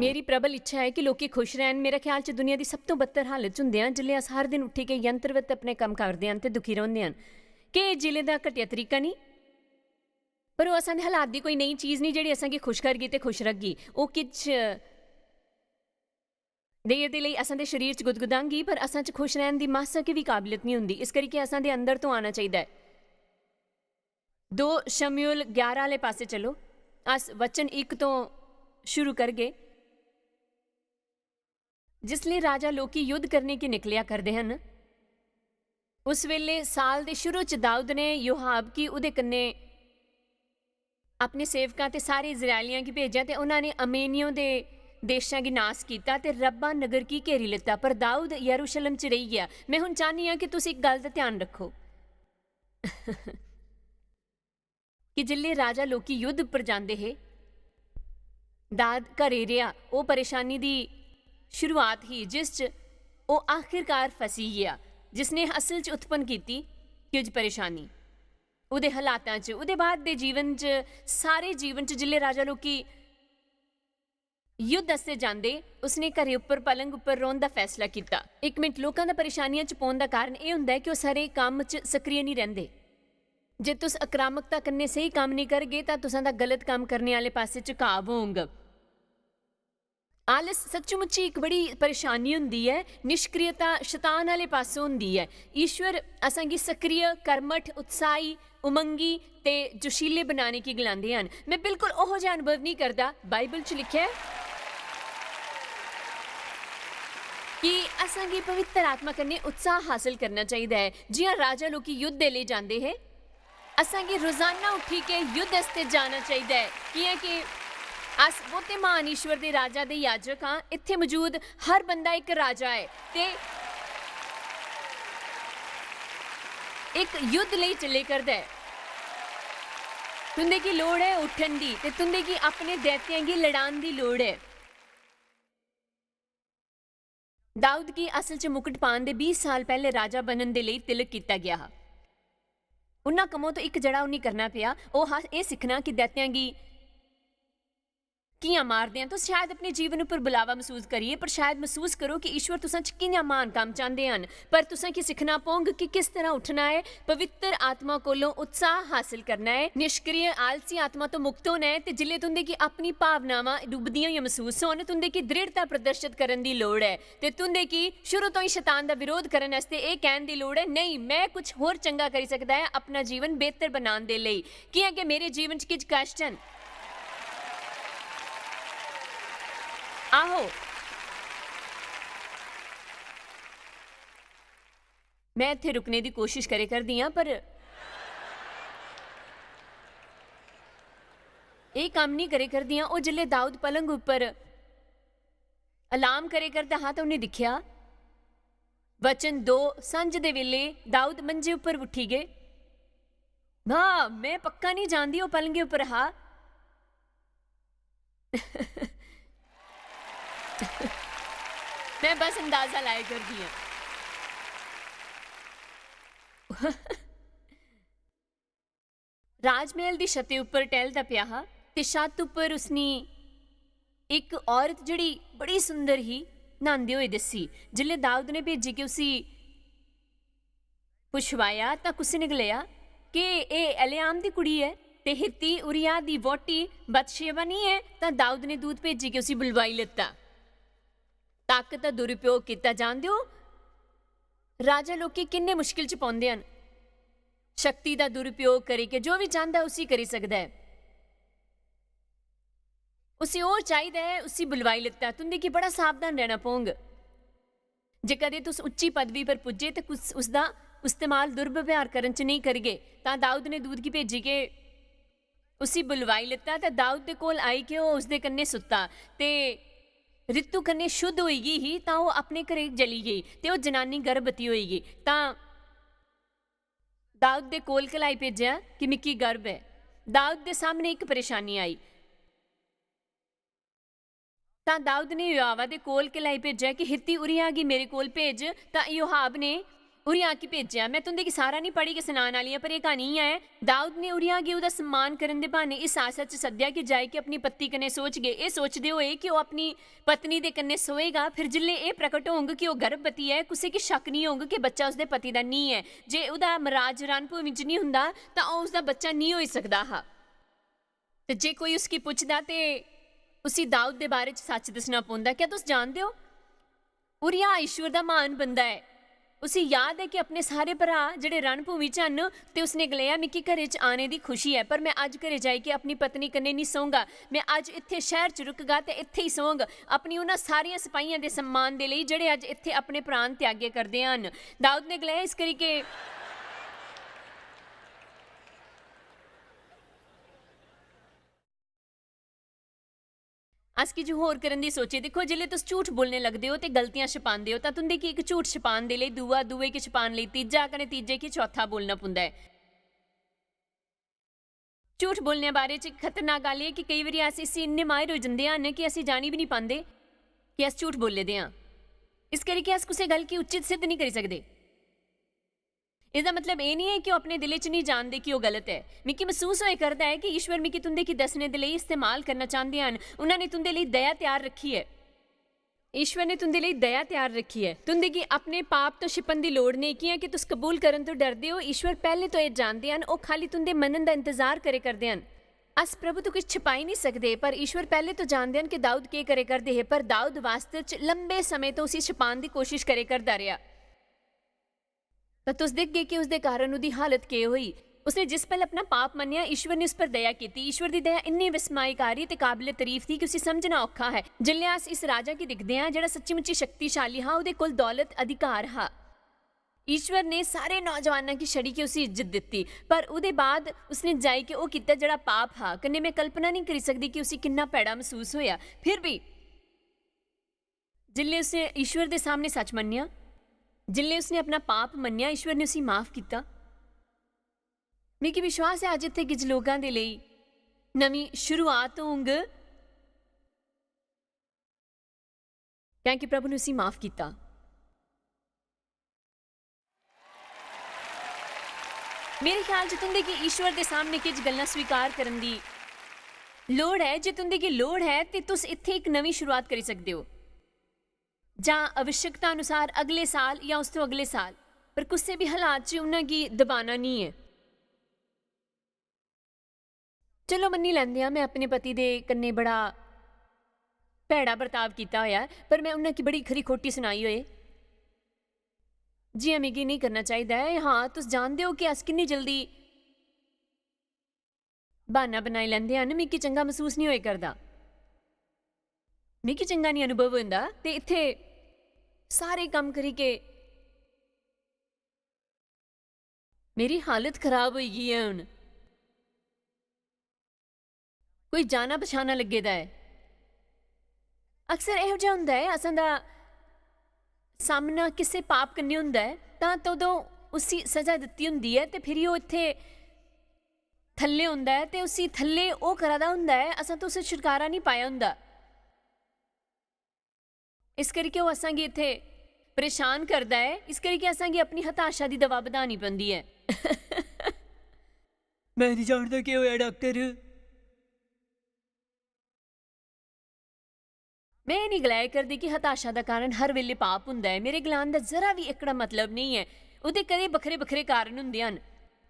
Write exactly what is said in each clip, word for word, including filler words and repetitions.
मेरी प्रबल इच्छा ऐ कि लोकी खुश रैह्न। मेरे ख्याल च दुनिया दी सब तों बदतर हालत च हुंदे आं जिसलै अस हर दिन उट्ठियै यंत्रवत अपने कम्म करदे आं ते दुखी रौंह्दे आं। केह् एह् जीने दा घटिया तरीका निं? पर ओह् असां दे हालात दी कोई नेही चीज निं जेह्ड़ी असां गी खुश करगी ते खुश रखगी। ओह् किश देर दे लेई असां दे शरीर च गुदगुदांगी, पर असां च खुश रैह्न दी मासा की बी काबलियत निं हुंदी। इस करी के असां दे अंदर तों आना चाहिदा ऐ। दो शमूएल ग्यारह आह्ले पासै चलो। अस वचन इक तों शुरू करगे। जिसलै राजा लोकी युद्ध करने गी निकलेआ करदे हन, उस वेले साल दे शुरू च दाऊद ने योआब गी ओह्दे कन्नै अपने सेवकां ते सारे इस्राएलियां गी भेजेआ ते उन्हां ने अम्मोनियों दे देशां गी नास कीता ते रब्बा नगर गी घेरी लैता। पर दाऊद यरूशलेम च रेही गेआ। में हुन चाह्न्नी आं कि तुस इक गल्ल दा ध्यान रक्खो। कि जिसलै राजा लोकी युद्ध पर जांदे हे, दाऊद घरे रेहा। ओह् परेशानी दी शुरुआत ही जिस च ओह् आखिरकार फसी गेआ, जिसने असल च उत्पन्न कीती कुछ परेशानी। ओह्दे हालातां च, ओह्दे बाद दे जीवन च, सारे जीवन च जिसलै राजा लोकी युद्ध आस्तै जांदे, उसने घरे उप्पर, पलंग उप्पर रौह्न दा फैसला कीता। इक मिंट, लोकां दा परेशानियां च पौन दा कारण एह् होंदा ऐ कि ओह् सारे कम्म च सक्रिय निं रैंह्दे। जे तुस आक्रामकता कन्नै स्हेई कम्म निं करगे, तां तुसां दा गलत कम्म करने आह्ले पासै झुकाव होंग। आलस सच्चमुच्च इक बड़ी परेशानी होंदी ऐ। निष्क्रियता शतान आह्ले पासों होंदी ऐ। ईश्वर असांगी सक्रिय, कर्मठ, उत्साही, उमंगी ते जोशीले बनाने गी गलांदे हन। में बिल्कुल ओहो जेहा अनुभव निं करदा। बाइबल च लिखेआ ऐ कि असांगी पवित्र आत्मा कन्नै उत्साह हासल करना चाहिदा ऐ। जि'यां राजा लोकी युद्ध दे लेई जांदे हे, असांगी रोजाना उट्ठियै युद्ध आस्तै जाना चाहिदा ऐ, कि'यां कि अस बहुते म्हान ईश्वर दे राजा दे याजक आं। इत्थै मजूद हर बंदा इक राजा ऐ ते इक युद्ध लेई चले करदा ऐ। तुं'दे गी लोड़ ऐ उट्ठन दी ते तुं'दे गी अपने दैत्तें गी लड़ान दी लोड़ ऐ। दाऊद गी असल च मुकुट पान दे बीह् साल पैह्ले राजा बनन दे लेई तिलक कीता गेआ हा। उन्ना कम्मों तो इक जेह्ड़ा उन्नी करना पेआ, ओह् हा एह् सिक्खना कि दैत्तेआं गी कि'यां मारदे आं। तुस शायद अपने जीवन उप्पर बुलावा मसूस करियै, पर शायद मसूस करो कि ईश्वर तुसां च कि'यां म्हान कम्म चांह्दे हन। पर तुसां गी सिक्खना पौंग कि किस तरह उट्ठना ऐ, पवित्र आत्मा कोलों उत्साह हासल करना ऐ, निष्क्रिय, आलसी आत्मा तो मुक्त होना ऐ, ते जिसलै तुं'दे गी अपनी भावनावां डुबदियां होइयां मसूस होन, तुं'दे गी दृढ़ता प्रदर्शित करन दी लोड़ ऐ। ते तुं'दे गी शुरू तो ही शतान दा विरोध करन आस्तै एह् कैह्न दी लोड़ ऐ, "नेईं, में कुछ होर चंगा करी सकदा ऐ अपना जीवन बेहतर बनान दे लेई, कि'यां के मेरे जीवन च किश कश्ट हन।" आहो, में इत्थै रुकने दी कोशश करे करदी आं, पर एह् कम्म निं करे करदी आं। ओह् जिसलै दाऊद पलंग उप्पर अलार्म करे करदा हा, ते उ'न्नै दिक्खेआ, वचन दो, संझ दे बेल्ले दाऊद मंजे उप्पर उठी गे। हां, में पक्का निं जानदी ओह् पलंगे उप्पर हा। में बस अंदाजा लाए करदी आं। राजमैह्ल दी छते उप्पर टैह्लदा पेआ हा ते छत उप्पर उसनी इक औरत, जेह्ड़ी बड़ी सुंदर ही, न्हांदे होए दिस्सी। जिसलै दाऊद ने भेजी के उसी पुछवाया, तां कुसै ने गलाया, "केह् एह् एलेआम दी कुड़ी ऐ? ते हित्ती उरिया दी वोह्टी बतशेबा निं ऐ?" तां दाऊद ने दूत भेजी के उसी बुलवाई लैता। ताकत दा दुरुपयोग कीता। जानदे ओ, राजा लोकी किन्ने मुश्किल च पौंदे हन। शक्ति दा दुरुपयोग करी के जो बी चांह्दा उसी करी सकदा ऐ। उसी ओह् चाहिदा ऐ, उसी बुलवाई लैता। तुं'दे गी बड़ा सावधान रैह्ना पौंग। जे कदें तुस उच्ची पदवी पर पुज्जे ते कुस, उसदा इस्तेमाल दुर्व्यवहार करन च नेईं करगे, तां दाऊद ने दूत गी भेजी के उसी बुलवाई लैता ते दाऊद दे कोल आई के ओह् उसदे कन्नै सुत्ता। ते रितु कन्नै शुद्ध होई गेई ही, तां ओह् अपने घरै चली गेई ते ओह् जनानी गर्भवती होई गेई। तां दाऊद दे कोल कलाई भेजेआ कि मिगी गर्भ ऐ। दाऊद दे सामने इक परेशानी आई। तां दाऊद ने योआबा दे कोल कलाई भेजेआ कि हित्ती उरिया गी मेरे कोल भेज। तां योआब ने उरिया गी भेजेआ। मैं तुंदे गी सारा निं पढ़ी के सनान आह्ली आं, पर एह् क्हानी इ'यां ऐ। दाऊद ने उरिया गी ओह्दा सम्मान करन दे ब्हाने इस आसा च सद्देआ कि जाई के अपनी पत्नी कन्नै सोचगे, एह् सोचदे होए कि ओह् अपनी पत्नी दे कन्नै सोएगा। फिर जिसलै एह् प्रकट होंग कि ओह् गर्भवती ऐ, कुसै गी शक्क निं होंग कि बच्चा उसदे पति दा निं ऐ। जे ओह्दा मराज रणभूमि च निं होंदा, तां ओह् उसदा बच्चा निं होई सकदा हा। ते जे कोई उसगी पुछदा, ते उसी दाऊद दे बारे च सच्च दस्सना पौंदा। क्या तुस जानदे ओ? उरिया ईश्वर दा म्हान बंदा ऐ। उसी याद ऐ कि अपने सारे भ्राऽ जेह्ड़े रणभूमि च हन, ते उसने गलाया, "मिगी घरै च आने दी खुशी ऐ, पर मैं अज्ज घरै जाइयै अपनी पत्नी कन्नै निं सौंगा। मैं अज्ज इत्थै शैह्र च रुकगा ते इत्थै ही सौंग, अपनी उ'नें सारियां सपाहियां दे सम्मान दे लेई, जेह्ड़े अज्ज इत्थै अपने प्राण त्यागे करदे हन।" दाऊद ने गलाया, इस करी के अस किश होर करन दी सोचे। दिक्खो, जिसलै तुस झूठ बोलने लगदे ओ ते गलतियां छपांदे ओ, तां तुं'दे गी इक झूठ छपान दे लेई दूआ, दूए गी छपान लेई तीजा, कन्नै तीजे गी चौथा बोलना पौंदा ऐ। झूठ बोलने बारे च इक खतरनाक गल्ल एह् कि केई बारी अस इसी इन्ने माहिर होई जंदे हन कि असें जानी बी निं पांदे कि अस झूठ बोले दे आं। इस करी कि अस कुसै गल्ल गी उचित सिद्ध निं करी सकदे। इसदा मतलब एह् निं ऐ कि ओह् अपने दिलै च निं जानदे कि ओह् गलत ऐ। मिगी मसूस होए करदा ऐ कि ईश्वर मिगी तुं'दे गी दस्सने दे लेई इस्तेमाल करना चांह्दे हन। उ'न्ना ने तुं'दे लेई दया त्यार रक्खी ऐ। ईश्वर ने तुं'दे लेई दया त्यार रक्खी ऐ। तुं'दे गी अपने पाप तो छिपन दी लोड़ नेईं, कि'यां कि तुस कबूल करन तो डरदे ओ। ईश्वर पैह्ले तो एह् जानदे हन, ओह् खाली तुं'दे मनन दा इंतजार करे करदे हन। अस प्रभु तो किश छपाई निं सकदे, पर ईश्वर पैह्ले तो जानदे हन कि दाऊद केह् करे करदे हे, पर दाऊद वास्तव च लंबे समें तो उसी छपान दी कोशिश करे करदा रेहा। तां तुस दिखगे कि उसदे कारण उसदी हालत केह् होई। उसने जिस पल अपना पाप मन्नेआ, ईश्वर ने उस पर दया कीती। ईश्वर दी दया इन्नी विस्मयकारी ते काबिले तारीफ थी कि उसी समझना औखा है। जिसलै अस इस राजा गी दिखदे आं, जेह्ड़ा सच्ची-मुच्ची शक्तिशाली हा, ओह्दे कोल दौलत, अधिकार हा। ईश्वर ने सारे नौजवानां गी छड़ी के उसी इज्जत दित्ती, पर ओह्दे बाद उसने जाई के ओह् कीता जेह्ड़ा पाप हा। कन्नै मैं कल्पना नेईं करी सकदी कि उसी किन्ना भैड़ा मसूस होएआ। फिर भी जिसलै उसने ईश्वर दे सामने सच मन्नेआ, जिसलै उसने अपना पाप मन्नेआ, ईश्वर ने उसी माफ कीता। मिगी विश्वास ऐ अज्ज इत्थै किश लोकां दे लेई नमीं शुरुआत होंग, क्योंकि प्रभु ने उसी माफ कीता। मेरे ख्याल च तुं'दे गी ईश्वर दे सामने किश गल्लां स्वीकार करन दी लोड़ ऐ। जे तुं'दे गी लोड़ ऐ, ते तुस इत्थै इक नमीं शुरुआत करी सकदे ओ, जां आवश्यकता अनुसार अगले साल जां उस तो अगले साल, पर कुसै बी हालात च उ'नें गी दबाना निं ऐ। चलो, मन्नी लैंदे आं, मैं अपने पति दे कन्नै बड़ा भैड़ा बर्ताव कीता होया ऐ, पर मैं उ'नें गी बड़ी खरी खोटी सनाई होए, जि'यां मिगी नेईं करना चाहिदा ऐ। हां, तुस जानदे ओ कि अस किन्नी जल्दी ब्हान्ना बनाई लैंदे हन। मिगी चंगा मसूस निं होए करदा, मिगी चंगा निं अनुभव होंदा। ते इत्थै सारे कम्म करी के मेरी हालत खराब होई गेई ऐ। हुन कोई जाना पछाना लग्गे दा ऐ। अक्सर एहो जेहा होंदा ऐ, असें दा सामना किसे पाप कन्नै होंदा ऐ, तां तदों उसी सजा दित्ती होंदी ऐ, ते फिरी ओह् इत्थै थल्ले होंदा ऐ, ते उसी थल्ले ओह् करा दा होंदा ऐ, असें तुस छुटकारा निं पाया होंदा। इस करियै ओह् असांगी इत्थै परेशान करदा ऐ, इस करियै असांगी अपनी हताशा दी दवा बधानी पौंदी ऐ। मैं निं जानदा केह् होआ, डाक्टर। मैं एह् निं गलाया करदी कि हताशा दा कारण हर बेल्लै पाप होंदा ऐ। मेरे गलान दा जरा बी एह्कड़ा मतलब नेईं ऐ। ओह्दे कदें बक्खरे-बक्खरे कारण होंदे हन,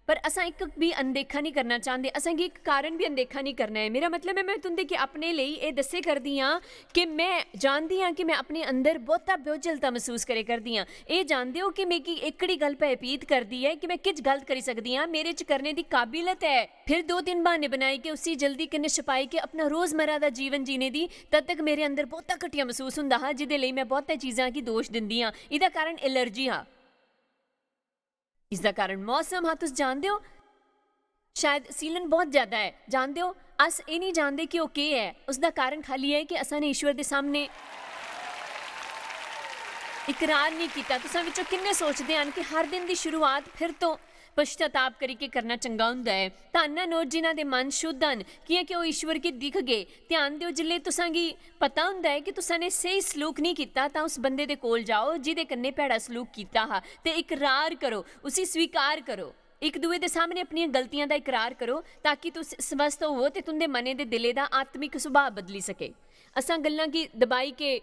पर असां इक बी अनदेखा निं करना चांह्दे। असेंगी इक कारण बी अनदेखा निं करना ऐ। मेरा मतलब ऐ, मैं तुं'दे गी अपने लेई एह् दस्से करदी आं कि मैं जानदी आं कि मैं अपने अंदर बहुता बोझलता मसूस करे करदी आं। एह् जानदे ओ कि मिगी एह्कड़ी गल्ल भयभीत करदी ऐ कि मैं किश गलत करी सकदी आं, मेरे च करने दी काबिलत ऐ। फिर दो-तिन्न ब्हान्ने बनाई के उसी जल्दी कन्नै छपाई के अपना रोजमर्रा दा जीवन जीने दी, तद तक मेरे अंदर बहुता घटिया मसूस हुंदा हा, जिदे लेई मैं बहुतै चीजां गी दोश दिंदी आं। इ'दा कारण एलर्जी हा। इसदा कारण मौसम हा, तुस जानदे ओ? शायद सीलन बहुत ज्यादा ऐ, जानदे ओ? अस एह् निं जानदे कि ओह् केह् ऐ। उसदा कारण खाल्ली ऐ कि असां ने ईश्वर दे सामने इकरार नेईं कीता। तुसां विचों किन्ने सोचदे हन कि हर दिन दी शुरुआत फिर तों पश्चाताप करियै करना चंगा हुंदा ऐ? धन्न हन ओह जिन्हां दे मन शुद्ध हन, कियां कि ओह ईश्वर गी दिखगे। ध्यान देओ, जिसलै तुसां गी पता हुंदा ऐ कि तुसां ने स्हेई सलूक नेईं कीता, तां उस बंदे दे कोल जाओ जिदे कन्नै भैड़ा सलूक कीता हा, ते इकरार करो, उसी स्वीकार करो। इक दुए दे सामने अपनियां गलतियां दा इकरार करो, ताकि तुस स्वस्थ होवो ते तुंदे मनै दे दिलै दा आत्मिक सुभाऽ बदली सके। असां गल्लां गी दबाई के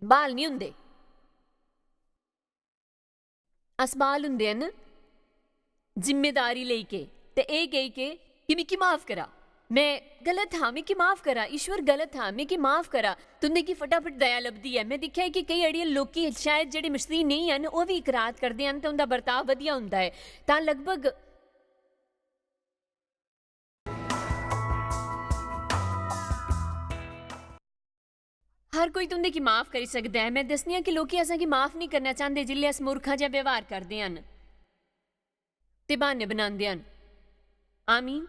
ब्हाल निं हुंदे। अस ब्हाल हुंदे हन जिम्मेदारी लेई के, ते एह् केई के कि मिगी माफ करा, में गलत हा, मिगी माफ करा, ईश्वर गलत हा, मिगी माफ करा। तुं'दे गी फटाफट दया लभदी ऐ। में दिक्खेआ ऐ कि केई अड़िये लोकी शायद जेह्ड़े मसीही नेईं हैन, ओह् बी इकरार करदे हन ते उं'दा बर्ताव बधिया होंदा ऐ। तां लगभग हर कोई तुं'दे गी माफ करी सकदा ऐ। में दस्सनी आं कि लोकी असें गी माफ नेईं करना चांह्दे जिसलै अस मूर्खा जेहा व्यवहार करदे हन ते ब्हान्ने बनांदे हन। आमीन।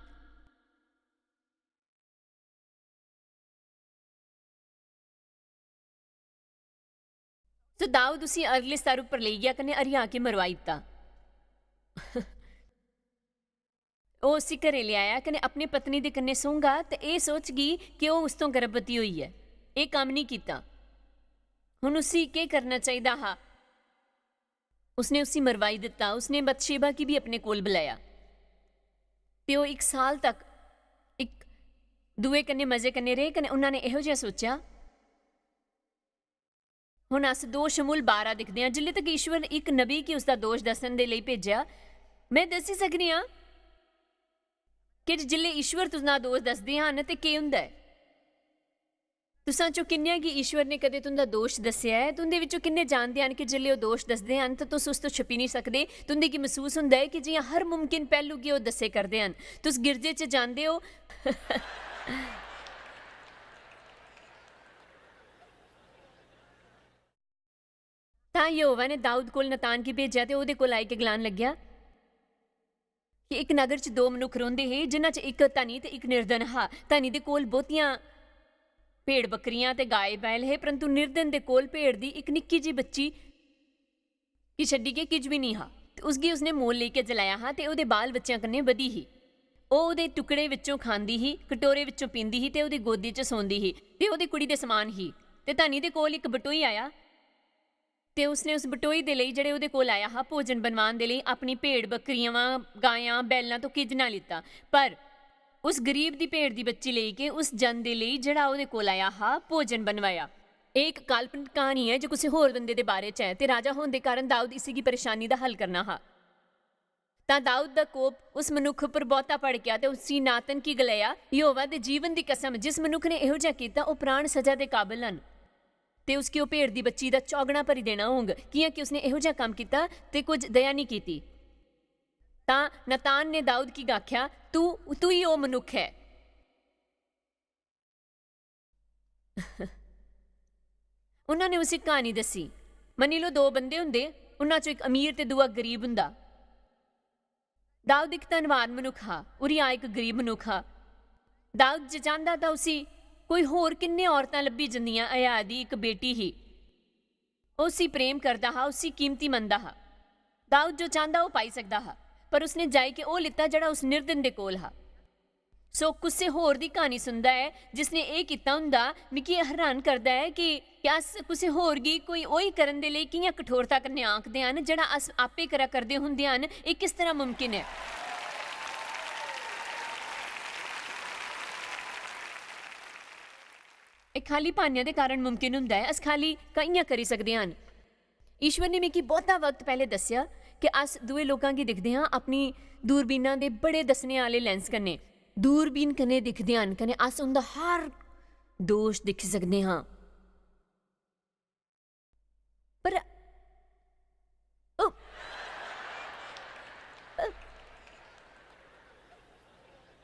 तो दाऊद उसी अगले स्तर उप्पर लेई गेआ कन्नै हरिया के मरवाई दित्ता। ओह् उसी घरै लेआया कन्नै अपनी पत्नी दे कन्नै सोंगा ते एह् सोचगी कि ओह् उस तों गर्भवती होई ऐ। एह् कम्म निं कीता। हुन उसी केह् करना चाहिदा हा? उसने उसी मरवाई दित्ता। उसने बतशेबा गी बी अपने कोल बलाया ते ओह् इक साल तक इक दुए कन्नै मजे कन्नै रेह् कन्नै उन्हां ने एहो जेहा सोचेआ। हुन अस दो शमूल बारां दिखदे आं। जिल्ले तक ईश्वर ने इक नबी गी उसदा दोश दस्सन दे लेई भेजेआ, में दस्सी सकनी आं कि जिल्ले ईश्वर तुंदा दोश दसदे हन ते केह् हुंदा ऐ। तुसां चों किन्नेआं गी ईश्वर ने कदें तुंदा दोश दस्सेआ ऐ? तुंदे विचों किन्ने जानदे हन कि जिल्ले ओह् दोश दसदे हन तां तुस उस तों छपी नेईं सकदे? तुंदे गी मसूस हुंदा ऐ कि जि'यां हर मुमकिन पैह्लू गी ओह् दस्से करदे हन। तुस गिरजे च जांदे ओ। तां यहोवा ने दाऊद कोल नतान गी भेजेआ ते ओह्दे कोल आई के गलान लग्गेआ कि इक नगर च दो मनुक्ख रौंह्दे हे, जिन्हां च इक धनी ते इक निर्धन हा। धनी दे कोल बहुतियां भेड़ बकरियां ते गाय बैल हे, परंतु निर्धन दे कोल भेड़ दी इक निक्की जी बच्ची गी छड्डी के किश बी निं हा। ते उसगी उसने मोल लेई के जलाया हा ते ओह्दे बाल बच्चें कन्नै बधी ही। ओह् ओह्दे टुकड़े विच्चों खांदी ही, कटोरे विच्चों पींदी ही ते ओह्दी गोदी च सौंदी ही ते ओह्दी कुड़ी दे समान ही। ते धनी दे कोल इक बटोई आया ते उसने उस बटोई दे लेई, जेह्ड़े ओह्दे कोल आया हा भोजन बनवान दे लेई, अपनी भेड़, बकरियां, गायां, बैलां तो किज ना लित्ता, पर उस गरीब दी भेड़ दी बच्ची लेई के उस जन दे लेई, जेह्ड़ा ओह्दे कोल आया हा, भोजन बनवाया। एह् इक काल्पनिक क्हानी ऐ जो कुसै होर बंदे दे बारे च ऐ, ते राजा होने दे कारण दाऊद इसी गी परेशानी दा हल करना हा। तां दाऊद दा कोप उस मनुक्ख पर बहुता भड़केआ ते उसी नातन गी गलाया, "यहोवा दे जीवन दी कसम, जिस मनुक्ख ने एहो जेहा कीता, ओह् प्राण सजा दे काबल हन, ते उसगी ओह् भेड़ दी बच्ची दा चौगना भरी देना होंग, कियां कि उसने एहो जेहा कम्म कीता ते कुछ दया नेईं कीती।" तां नातान ने दाऊद गी आख्या, "तू, तू ही ओह् मनुक्ख ऐ।" उन्होंने उसी क्हानी दस्सी। मन्नी लो, दो बंदे हुंदे, उन्हां चों इक अमीर ते दूआ गरीब हुंदा। दाऊद इक धनवान मनुक्ख हा, उरिया इक गरीब मनुक्ख हा। दाऊद जे चांह्दा तां उसी कोई होर किन्ने औरतां लब्भी जंदियां। हया दी इक बेटी ही, ओह् उसी प्रेम करदा हा, उसी कीमती मनदा हा। दाऊद जो चांह्दा ओह् पाई सकदा हा, पर उसने जाई के ओह् लित्ता जेह्ड़ा उस निर्धन दे कोल हा। सो कुसै होर दी क्हानी सुनदा ऐ जिसने एह् कीता हुंदा। मिगी एह् हैरान करदा ऐ कि क्या अस कुसै होर गी कोई ओही करन दे लेई कि'यां कठोरता कन्नै आंकदे हन जेह्ड़ा अस आपे करा करदे हुंदे हन? एह् किस तरह मुमकिन ऐ? एह् खाली भानें दे कारण मुमकिन हुंदा ऐ। अस खाली क-, इ'यां करी सकदे हन। ईश्वर ने मिगी बहुता वक्त पैह्ले दस्सेआ कि अस दुए लोकां गी दिखदे हां, अपनी दूरबीना दे बड़े दस्सने आह्ले lens कन्नै, दूरबीन कन्नै दिखदे हन, कन्नै अस उं'दा हर दोश दिक्खी सकदे हां। पर, ओ,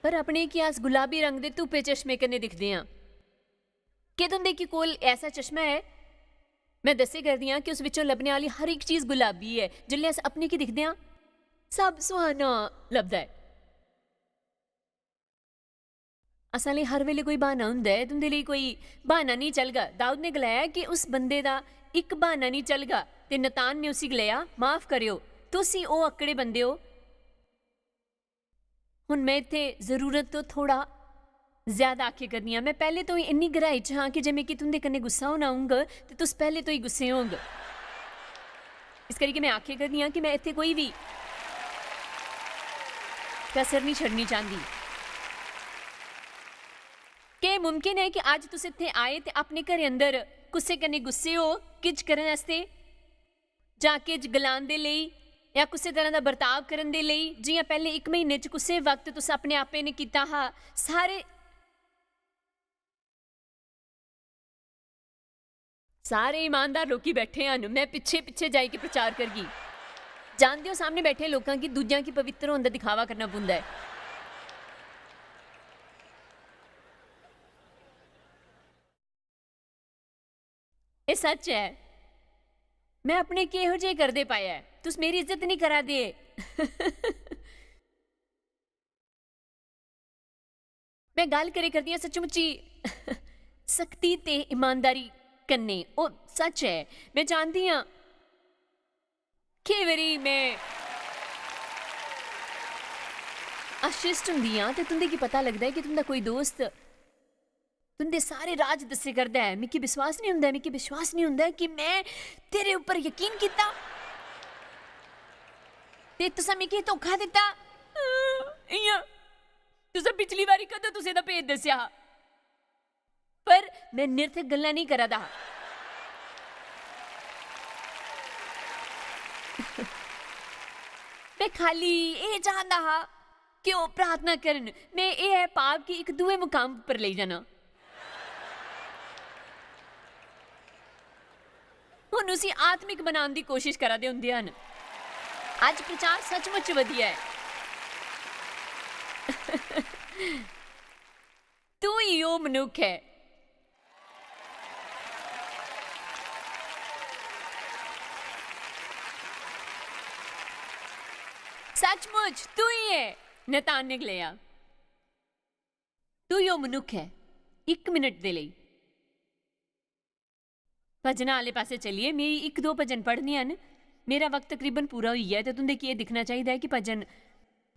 पर अपने गी अस गुलाबी रंग दे धुप्पे चश्मे कन्नै दिखदे हां। केह् तुं'दे गी कोल ऐसा चश्मा ऐ? में दस्से करदी आं कि उस विच्चों लब्भने आह्ली हर इक चीज गुलाबी ऐ। जिसलै अस अपने गी दिखदे आं, सब सुहाना लभदा ऐ। असां लेई हर वेले कोई ब्हाना हुंदा ऐ, तुं'दे लेई कोई ब्हाना नेईं चलगा। दाऊद ने गलाया कि उस बंदे दा इक ब्हाना निं चलगा। ते नतान ने उसी गलाया, "माफ करेओ, तुस ई ओह् अक्कड़े बंदे ओ।" हुन में इत्थै जरूरत तो थोड़ा ज्यादा आखे करनी आं। में पैह्ले तो ही इन्नी गैह्राई च हां कि जे मिगी तुं'दे कन्नै गुस्सा होना होंग ते तुस पैह्ले तो ही गुस्से होंग। इस करियै में आखे करनी आं कि में इत्थै कोई बी कसर निं छड्डनी चांह्दी। केह् मुमकिन ऐ कि अज्ज तुस इत्थै आए ते अपने घरै अंदर कुसै कन्नै गुस्से ओ किश करने आस्तै, जां किश गलान दे लेई, जां कुसै तरह दा बर्ताव करन दे लेई, जि'यां पैह्ले इक म्हीने च कुसै वक्त तुस अपने आपै ने कीता हा? सारे, सारे ईमानदार लोकी बैठे हन। में पिच्छे पिच्छे जाई के प्रचार करगी। जानदे ओ, सामने बैठे लोकां गी दूजियां गी पवित्र होने दा दिखावा करना पौंदा ऐ। एह् सच ऐ। में अपने केहो जे करदे पाया ऐ, तुस मेरी इज्जत नहीं करा दे। में गल्ल करे करदी आं सचमुची सख्ती ते ईमानदारी कन्नै। ओह् सच ऐ, में जानदी आं। केई बारी में आश्चर्य होंदी आं ते तुं'दे गी पता लगदा ऐ कि तुं'दा कोई दोस्त तुं'दे सारे राज दस्से करदा ऐ। मिगी विश्वास निं होंदा ऐ, मिगी विश्वास निं होंदा ऐ कि में तेरे उप्पर यकीन कीता ते तुसें मिगी धोखा दित्ता। इ'यां तुसें पिछली बारी कदूं तुसें दा भेद दस्सेआ हा? पर में निरर्थक गल्लां नेईं करा दा हा। में खाली एह् चांह्दा हा कि ओह् प्रार्थना करन। में एह् ऐ पाप गी इक दूए मुकाम पर लेई जाना। हुन उसी आत्मिक बनाने दी कोशिश करा दे होंदे हन। अज्ज प्रचार सचमुच बधिया ऐ। तू ही ओह् मनुक्ख ऐ। सचमुच तू ही ऐ। नतान ने गलाया, "तू ही ओह् मनुक्ख ऐ, इक मिनट दे लेई।" भजना आह्ले पासै चलिए, में इक दो भजन पढ़नियां न। मेरा वक्त तकरीबन पूरा होई गेआ ऐ ते तुं'दे गी एह् दिक्खना चाहिदा ऐ कि भजन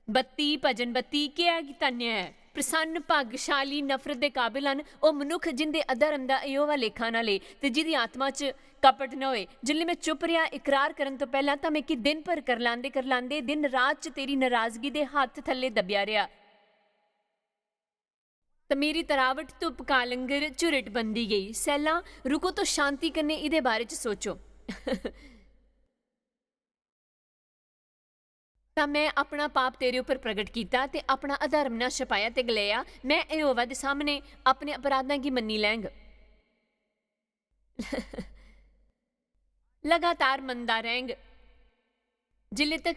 बत्ती, भजन बत्ती केह् ऐ कि धन्य ऐ, प्रसन्न, भागशाली, नफरत दे काबिल हन ओह् मनुक्ख जिं'दे अधर्म दा यहोवा लेखा ना ले ते जि'दी आत्मा च कपट न होए। जिसलै में चुप रेहा इकरार करन तो पैह्लां, तां मिगी दिन भर करलांदे करलांदे, दिन रात च तेरी नाराजगी दे हत्थ थल्ले दब्बेआ रेहा। ते मेरी तरावट धुप्प कालंगर झुरट बनदी गेई। सैल्ला, रुको तो शांति कन्नै इ'दे बारे च सोचो। तां में अपना पाप तेरे उप्पर प्रगट कीता ते अपना अधर्म ना छपाया ते गलाया, "में यहोवा दे सामने अपने अपराधां गी मन्नी लैंग।" लगातार मनदा रैंह्ग। जिल्ले तक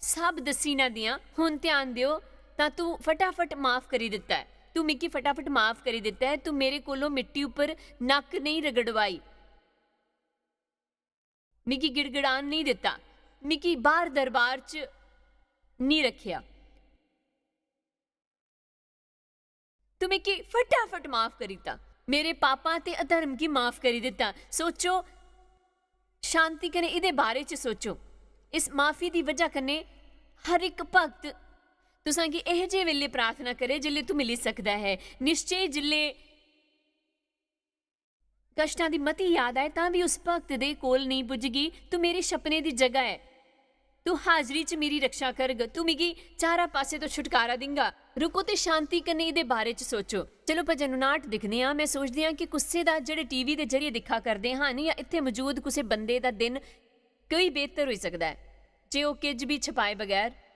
सब दस्सी ना दियां, हुन ध्यान देओ, तां तू फटाफट माफ करी दित्ता ऐ। तू मिगी फटाफट माफ करी दित्ता ऐ। तू मेरे कोलों मिट्टी उप्पर नक्क नेईं रगड़वाई। मिगी गिड़गिड़ान नेईं दित्ता। मिगी बाह्र दरबार च नेईं रक्खेआ। तू मिगी फटाफट माफ करी दित्ता। मेरे पापां ते अधर्म गी माफ करी दित्ता। सोचो, शांति कन्नै इ'दे बारे च सोचो। इस माफी दी बजह कन्नै हर इक भक्त तुसां गी एह जे वेले प्रार्थना करे जिल्ले तू मिली सकदा ऐ। निश्चय जिल्ले कश्टां दी मती याद आए, तां बी उस भक्त दे कोल नेईं पुजगी। तू मेरे छपने दी जगह ऐ। तू हाजरी च मेरी रक्षा करग। तू मिगी चारा पासे तो छुटकारा दिंगा। रुको ते शांति कन्नै इ'दे बारे च सोचो। चलो, भजन उनाहठ दिक्खने आं। में सोचदी आं कि कुसै दा जेह्ड़े टीवी दे जरिए दिक्खा करदे हन जां इत्थै मौजूद कुसै बंदे दा दिन कोई बेहतर होई सकदा ऐ जे ओह् किश बी छपाए बगैर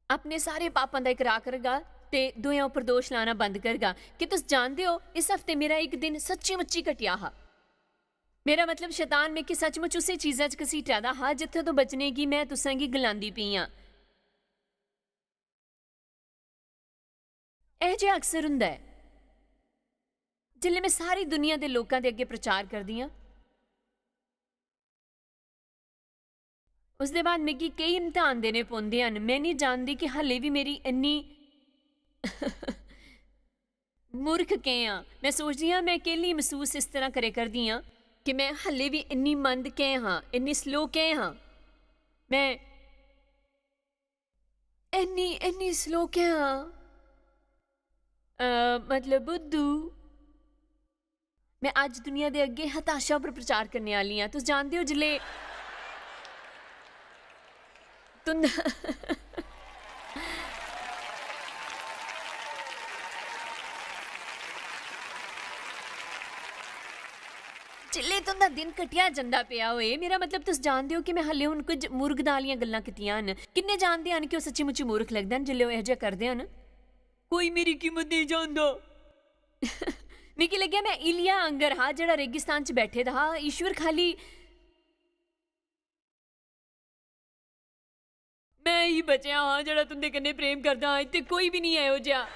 अपने सारे पापां दा इकरार करगा ते दुएं उप्पर दोश लाना बंद करगा। क्या तुस जानदे ओ, इस हफ्ते मेरा इक दिन सच्ची-मुच्ची घटिया हा। मेरा मतलब, शैतान मिगी सचमुच उस्सै चीजा च घसीटा दा हा, जित्थूं तों बचने गी में तुसें गी गलांदी पेई आं। एह जेहा अक्सर हुंदा ऐ। जिसलै में सारी दुनिया दे लोकां दे अग्गें प्रचार करदी आं, उसदे बाद मिगी केई इम्तिहान देने पौंदे हन। में निं जानदी कि हाल्ले बी मेरी इन्नी मूर्ख कैं आं? में सोचदी आं, में कैल्ली मसूस इस तरह करे करदी आं कि में हल्ले बी इन्नी मंद कैं हां, इन्नी स्लो कैं हां? में इन्नी, इन्नी स्लो कैं हां? अ, मतलब, बुद्धू, में अज्ज दुनिया दे अग्गें हताशा पर प्रचार करने आह्ली आं। तुस जानदे ओ, जिसलै तुं'दा जिसलै तुं'दा दिन कट्टेआ जंदा पेआ होए, मेरा मतलब, तुस जानदे ओ कि में हल्ले हुन कुछ मूर्खता आह्लियां गल्लां कीतियां न। किन्ने जानदे हन कि ओह् सच्ची-मुच्ची मूर्ख लगदे न जिसलै ओह् एहो जेहा करदे हन? कोई मेरी कीमत नेईं जानदा। मिगी लग्गेआ, में इलिया आंगर हा, जेह्ड़ा रेगिस्तान च बैठे दा हा। ईश्वर खाल्ली में ही बचेआ हां, जेह्ड़ा तुं'दे कन्नै प्रेम करदा हां। इत्थै कोई बी निं ऐ ओह् जेहा,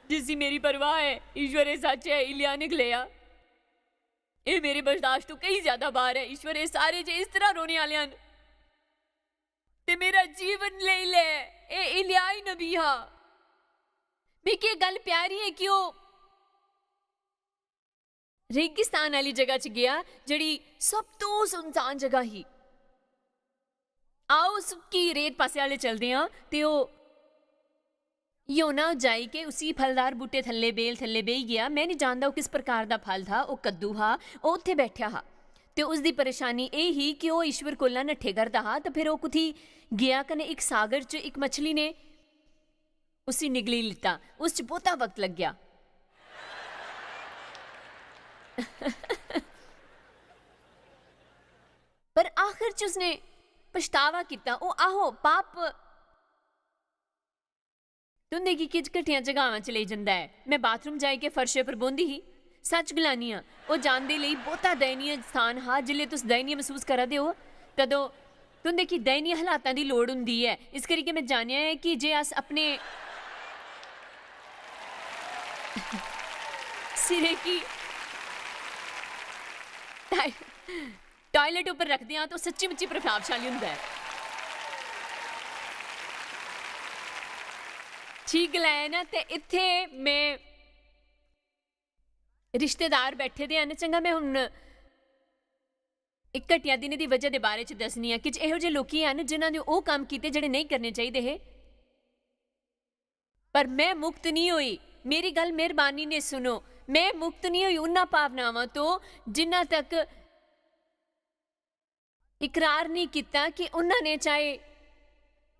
जिसी मेरी परवाह ऐ। ईश्वर, एह् सच्च ऐ, इलिया ने गलाया। एह् मेरे बर्दाश्त तो केई ज्यादा बाह्र ऐ। ईश्वर, एह् सारे जे इस तरह रोने आह्ले हन, ते मेरा जीवन लेई लै। एह् इलिया ई नबी हा। मिगी एह् गल्ल प्यारी ऐ कि ओह् रेगिस्तान आह्ली जगह च गेआ, जेह्ड़ी सब तों सुनसान जगह ही। आओ, सुक्की रेत पासे आह्ले चलदे आं, ते ओह् योना जाई के उसी फलदार बूटे थल्ले, बेल थल्ले बेही गेआ। में निं जानदा ओह् किस प्रकार दा फल था, ओह् कद्दू हा, ओह् उत्थै बैठेआ हा। ते उसदी परेशानी एह् ही कि ओह् ईश्वर कोला नट्ठे करदा हा, ते फिर ओह् कुत्थी गेआ, कन्नै इक सागर च इक मछली ने उसी निगली लित्ता। उस च बहुता वक्त लग्गेआ। पर आखिर च उसने पछतावा कीता। ओह्, आहो, पाप तुं'दे गी किश घटियां जगहां च लेई जंदा ऐ। में बाथरूम जाई के फर्शे पर बौंह्दी ही। सच्च गलानी आं, ओह् जान दे लेई बहुता दयनीय स्थान हा। जिसलै तुस दयनीय मसूस करा दे ओ, तदों तुं'दे गी दयनीय हालातां दी लोड़ होंदी ऐ। इस करियै में जानेआ ऐ कि जे अस अपने सिरै गी टाय-, टायलेट उप्पर रखदे आं, तो सच्ची मुच्ची प्रभावशाली होंदा ऐ। ठीक गलाया ना? ते इत्थै में रिश्तेदार बैठे दे हन। चंगा, में हुन इक घटिया दिनै दी वजह दे बारे च दस्सनी आं। किश एहो जेह् लोकी हन, जिन्हां ने ओह् कम्म कीते जेह्ड़े नेईं करने चाहिदे हे। पर में मुक्त निं होई। मेरी गल्ल मेहरबानी ने सुनो। में मुक्त निं होई उन्हां भावनावां तो, जिन्हां तक इकरार निं कीता कि उन्हां ने चाहे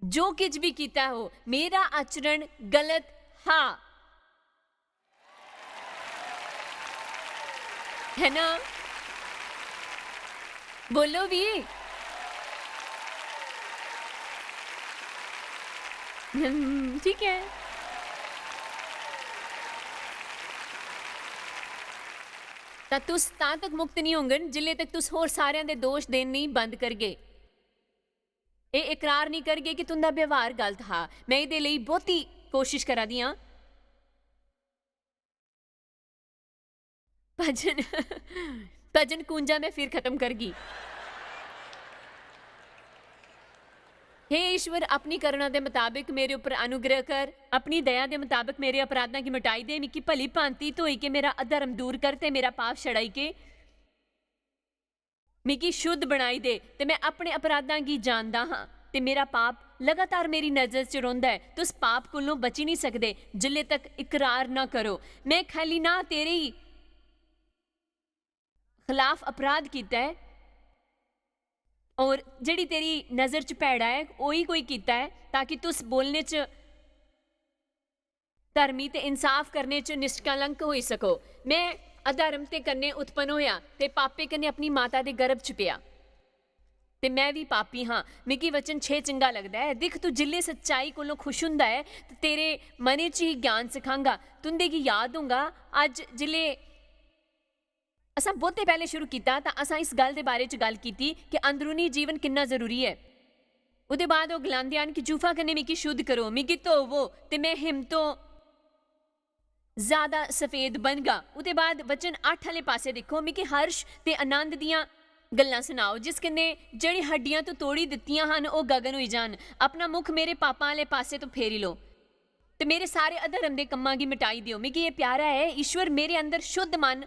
जो किश भी कीता हो, मेरा आचरण गलत हा। है ना? बोलो भी। हम्म, ठीक ऐ। तां तुस तां तक मुक्त निं होंगन, जिल्ले तक तुस होर सारेआं दे दोश देन नेईं बंद करगे। एह् इकरार निं करगे कि तुं'दा व्यवहार गलत हा। में एह्दे लेई बहुती कोशश करा दी आं। भजन, भजन कुंजा में फिर खत्म करगी। हे ईश्वर, अपनी करुणा दे मताबक मेरे उप्पर अनुग्रह कर, अपनी दया दे मताबक मेरे अपराधां गी मिटाई दे, मिगी भली भांति धोई के मेरा अधर्म दूर कर ते मेरा पाप छड़ाई के मिगी शुद्ध बनाई दे, ते में अपने अपराधां गी जानदा हां, ते मेरा पाप लगातार मेरी नजर च रौंह्दा ऐ। तुस पाप कोलों बची निं सकदे, जिल्ले तक इकरार ना करो। में खाली ना तेरे ही खलाफ अपराध कीता ऐ, और जेह्ड़ी तेरी नजर च भैड़ा ऐ, ओही कोई कीता ऐ, ताकि तुस बोलने च धर्मी ते इंसाफ करने च निष्कलंक होई सको। में अधर्म ते कन्नै उत्पन्न होया ते पापे कन्नै अपनी माता दे गर्भ च पेआ। ते में भी पापी हां। मिगी वचन छे चंगा लगदा ऐ। दिख, तू जिल्ले सच्चाई कोलों खुश हुंदा ऐ, ते तेरे मने च ही ज्ञान सखांगा। तुंदे गी याद होंगा, अज्ज जिल्ले असां बहुते पैह्ले शुरू कीता, तां असां इस गल्ल दे बारे च गल्ल कीती कि अंदरूनी जीवन किन्ना जरूरी ऐ। ओह्दे बाद ओह् गलांदे हन कि जूफा कन्नै मिगी शुद्ध करो, मिगी धोवो, ते में हिम तो ज्यादा सफेद बनगा। ओह्दे बाद वचन अट्ठ आह्ले पासै दिक्खो, मिगी हर्ष ते आनंद दियां गल्लां सनाओ, जिस कन्नै जेह्ड़ी हड्डियां तो तोड़ी दित्तियां हन, ओह् गगन होई जान। अपना मुख मेरे पापां आह्ले पासै तो फेरी लो। ते मेरे सारे अधर्म दे कम्मां गी मिटाई देओ। मिगी एह् प्यारा ऐ, ईश्वर, मेरे अंदर शुद्ध मन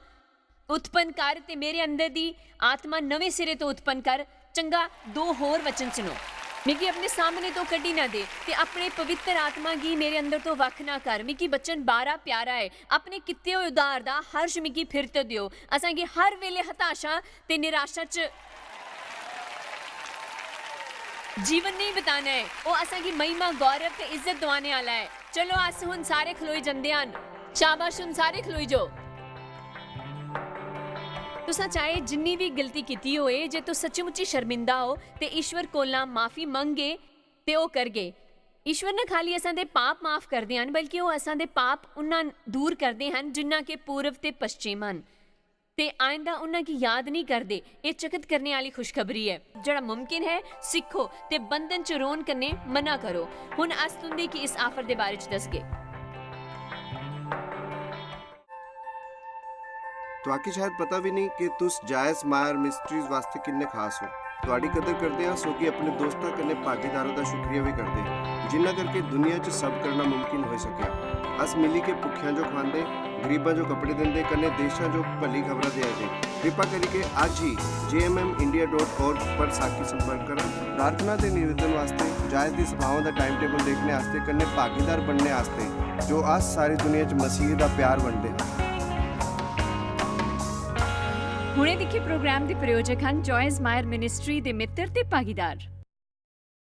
उत्पन्न कर ते मेरे अंदर दी आत्मा नमें सिरे तो उत्पन्न कर। चंगा, दो होर वचन सुनो। मिगी अपने सामने तो कड्ढी ना दे ते अपने पवित्र आत्मा गी मेरे अंदर तो वक्ख ना कर। मिगी वचन बारा प्यारा ऐ। अपने कित्ते होए उद्धार दा हर्ष मिगी फिर तो देओ। असांगी हर वेले हताशा ते निराशा च जीवन नेईं बिताना ऐ। ओह् असांगी महिमा, गौरव ते इज्जत दुआने आह्ला ऐ। चलो, अस हुन सारे खलोई जंदे हन। शाबाश, हुन सारे खलोई जाओ। तुसां चाहे जिन्नी बी गलती कीती होए, जे तुस सच्ची-मुच्ची शर्मिंदा ओ ते ईश्वर कोला माफी मंगगे ते ओह् करगे। ईश्वर ना खाली असां दे पाप माफ करदे हन, बल्कि ओह् असां दे पाप उन्ना दूर करदे हन जिन्ना के पूर्व ते पश्चिम हन। ते आइंदा उन्ना गी याद नेईं करदे। एह् चकत करने आह्ली खुशखबरी ऐ। जेह्ड़ा मुमकिन ऐ, सिक्खो ते बंधन च रौह्न कन्नै मना करो। हुन अस तुंदे गी इस आफर दे बारे च दसगे। तुआकी शायद पता भी नहीं कि तुस जायज मायर मिस्ट्रीज वास्ते किन्ने खास हो। तुआडी कदर करदे आं, सोगी अपने दोस्तां कन्नै भागीदारां दा शुक्रिया भी करदे, जिन्ना करके दुनिया च सब करना मुमकिन होई सकेआ। अस मिली के भुक्खेआं जो खवांदे, गरीबां जो कपड़े दिंदे, कन्नै देशां जो भली खबरां देआ दे। कृपा करिके अज्ज ही J M M India dot org पर साकी संपर्क करो। प्रार्थना ते निवेदन वास्ते, जायज दी सभाओं दा टाइम टेबल देखने आस्ते, कन्नै भागीदार बनने आस्ते, जो अस सारी दुनिया च मसीह दा प्यार बंडदे हां। हुणे दिक्खे प्रोग्राम दे प्रायोजक हन जॉयस मायर मिनिस्ट्री दे मित्र ते भागीदार।